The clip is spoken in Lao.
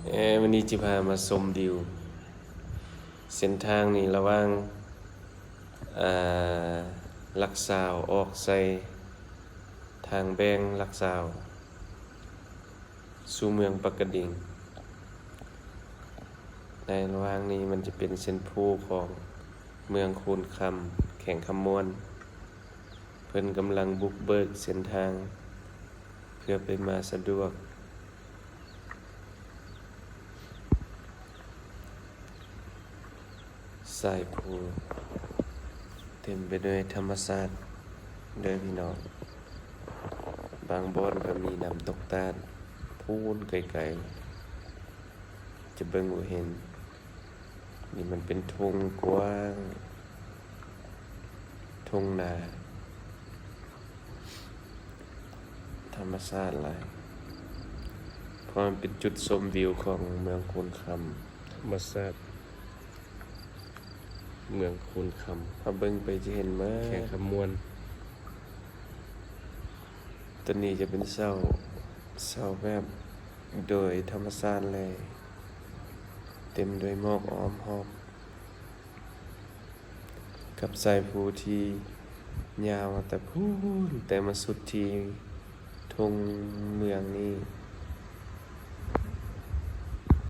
ເອີ ມື້ນີ້ຈະພາມາຊົມວິວເສັ້ນທາງນີ້ ລະຫວ່າງ ເອີ ຫຼັກຊາວ ອອກໃສ່ທາງແບ່ງຫຼັກຊາວ ສູ່ເມືອງປາກກະດິງ. ໃນລະຫວ່າງນີ້ມັນຈະເປັນເສັ້ນພູຂອງເມືອງໂຄນຄຳ ແຂວງຄຳມ່ວນ. ເພິ່ນກຳລັງບຸກເບີກເສັ້ນທາງເພື່ອໄປມາສະດວກ. ສາຍພູເຕັມໄປດ້ວຍທຳມະຊາດເດີພີ່ນ້ອງ. ບາງບ່ອນກໍມີນ້ຳຕົກຕາດ ພູນໄກໆ ຈະເບິ່ງບໍ່ເຫັນ. ນີ້ມັນເປັນທົ່ງກວ້າງ ທົ່ງນາ ທຳມະຊາດຫຼາຍ ເພາະມັນເປັນຈຸດຊົມວິວຂອງເມືອງໂຄນຄຳ. ທຳມະຊາດເມືອງໂຄນຄຳ ເຮົາເບິ່ງໄປຈະເຫັນໝົດ ແຂວງຄຳມ່ວນ. ຕົວນີ້ຈະເປັນເສົາ ເສົາແບບໂດຍທຳມະຊາດເລີຍ ເຕັມດ້ວຍໝອກອ້ອມຮອບ ກັບສາຍພູທີ່ຍາວມາແຕ່ພຸ້ນ ແຕ່ມາສຸດທີ່ທົ່ງເມືອງນີ້.